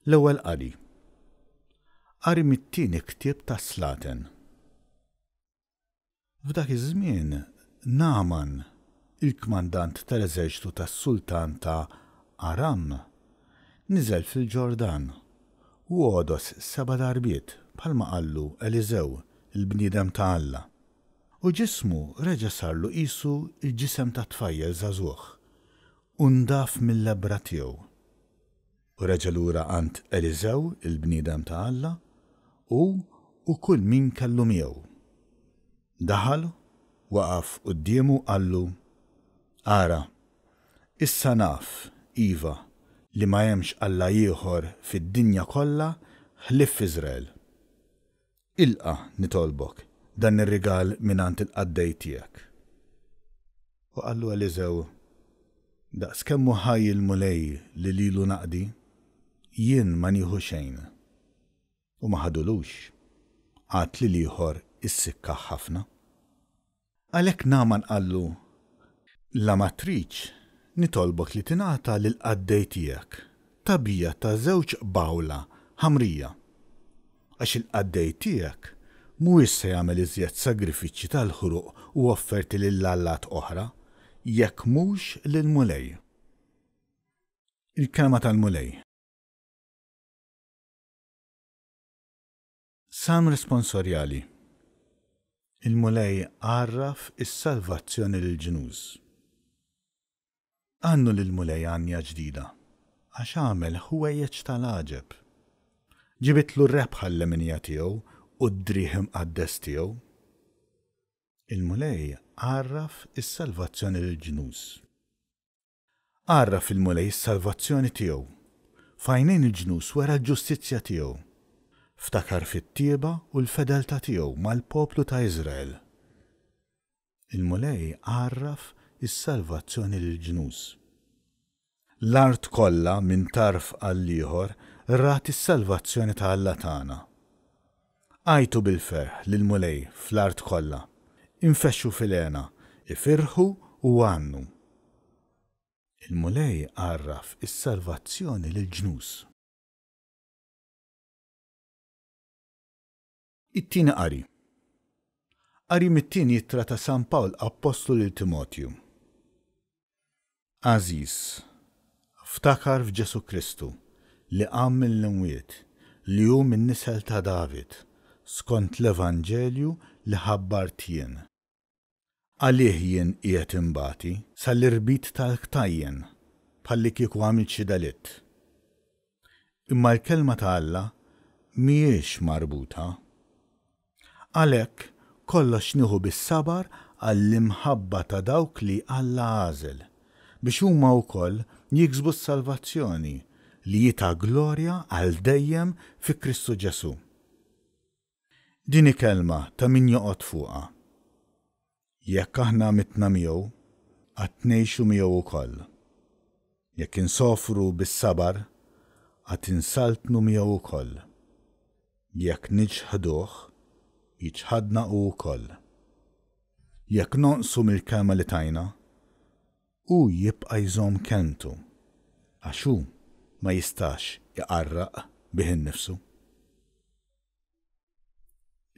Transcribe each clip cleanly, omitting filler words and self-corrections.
L-Ewwel Qari. Qari mit-tieni ktieb tas-Slaten. F'dak iż-żmien Nagħman, il-kmandant tal-eżerċtu tas-sultan ta' Aram, niżel fil-Ġordan u għodos seba' darbiet bħalma qallu Eliżew, il-bniedem ta' Alla. U ġismu reġa' sarlu qisu l-ġisem ta' tfajjel żagħżugħ, u ndaf mil-lebbra tiegħu. U reġa' lura għand Eliżew, il-bniedem ta' Alla, hu u kull min kellu miegħu. Daħal, waqaf quddiemu u qallu, Ara, issa naf, iva, li ma hemmx Alla ieħor fid-dinja kollha ħlief f'Iżrael. Ilqa', nitolbok, dan ir-rigal mingħand il-qaddej tiegħek. U qallu Eliżew, Daqs kemm hu ħaj il-Mulej li lilu naqdi, jien ma nieħu xejn. U ma ħadulux, għad li l-ieħor issikkah ħafna. Għalhekk Nagħman qallu, La ma tridx, nitolbok li tingħata lill-qaddej tiegħek tagħbija ta' żewġ qbawla ħamrija, għax il-qaddej tiegħek mhuwiex se jagħmel iżjed sagrifiċċji tal-ħruq u offerti lil allat oħra, jekk mhux lill-Mulej. Il-Kelma tal-Mulej. Salm Responsorjali Il-Mulej għarraf is-salvazzjoni lill-ġnus. Għannu lill-Mulej għanja ġdida, għax għamel ħwejjeġ tal-għaġeb. Ġibidtlu r-rebħa l-leminija tiegħu u d-driegħ imqaddes tiegħu. Il-Mulej għarraf is-salvazzjoni lill-ġnus. Għarraf il-Mulej is-salvazzjoni tiegħu. F'għajnejn il-ġnus wera l-ġustizzja tiegħu. Ftakar fit-tjieba u l-fedeltà tiegħu mal-poplu ta' Iżrael. Il-Mulej għarraf is-salvazzjoni lill-ġnus. L-art kollha minn tarf għall-ieħor rat is-salvazzjoni ta' Alla tagħna. Għajtu bil-ferħ lill-Mulej fl-art kollha, infexxu fil-hena, ifirħu u għannu. Il-Mulej għarraf is-salvazzjoni lill-ġnus. It-Tieni Qari. Qari mit-tieni ittra ta' San Pawl Appostlu lil Timotju. Għażiż, ftakar f'Ġesù Kristu li qam mill-imwiet, li hu min-nisel ta' David, skont l-evanġelju li ħabbart jien. Għalih jien qiegħed inbati sal-irbit tal-ktajjen, bħallikieku għamilt xi delitt. Imma l-kelma ta' Alla mhijiex marbuta. Għalhekk kollox nieħu bis-sabar għall-imħabba ta' dawk li Alla għażel, biex huma wkoll jiksbu s-salvazzjoni li hi ta' glorja għal dejjem fi Kristu Ġesù. Din hi kelma ta' min joqgħod fuqha. Jekk aħna mitna miegħu, għad ngħixu miegħu wkoll. Jekk insofru bis-sabar, għad insaltnu miegħu wkoll. Jekk niċħduh, jiċħadna hu wkoll. Jekk nonqsu mill-kelma li tajna, hu jibqa' jżomm kelmtu, għax hu ma jistax iqarraq bih innifsu.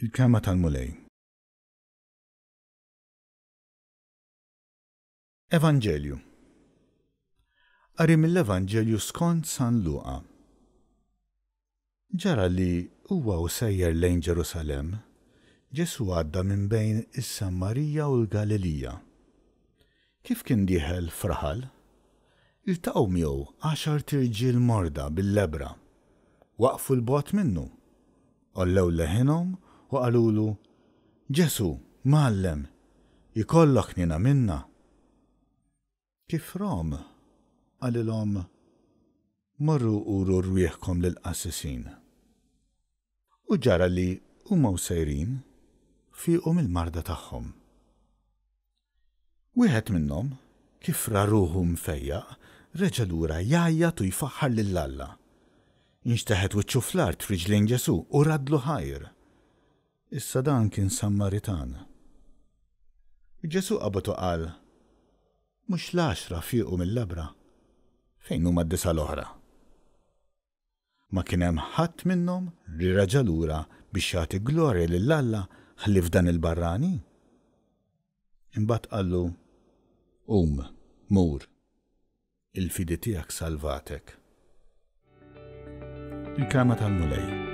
Il-Kelma tal-Mulej. Evanġelju. Qari mill-Evanġelju skont San Luqa. Ġara li, huwa u sejjer lejn Ġerusalemm, Ġesù għadda minn bejn is-Sammarija u l-Galilija. Kif kien dieħel f'raħal, iltaqgħu miegħu għaxart irġiel morda bil-lebbra. Waqfu 'l bogħod minnu, għollew leħinhom u qalulu, Ġesù, Mgħallem, ikollok ħniena minna. Kif rahom, qalilhom, Morru uru rwieħkom lill-qassisin. U ġara li, huma u sejrin, fiequ mill-marda tagħhom. Wieħed minnhom, kif ra ruħu mfejjaq, reġa' lura jgħajjat u jfaħħar lil Alla. Inxteħet wiċċu fl-art f'riġlejn Ġesù u raddlu ħajr. Issa dan kien Sammaritan. U Ġesù qabad u qal, Mhux l-għaxra fiequ mil-lebbra? Fejn huma d-disgħa l-oħra? Ma kien hemm ħadd minnhom li reġa' lura biex jagħti glorja lil Alla ħlief dan il-barrani? Imbagħad qallu, Qum, mur, il-fidi tiegħek salvatek. Il-Kelma tal-Mulej.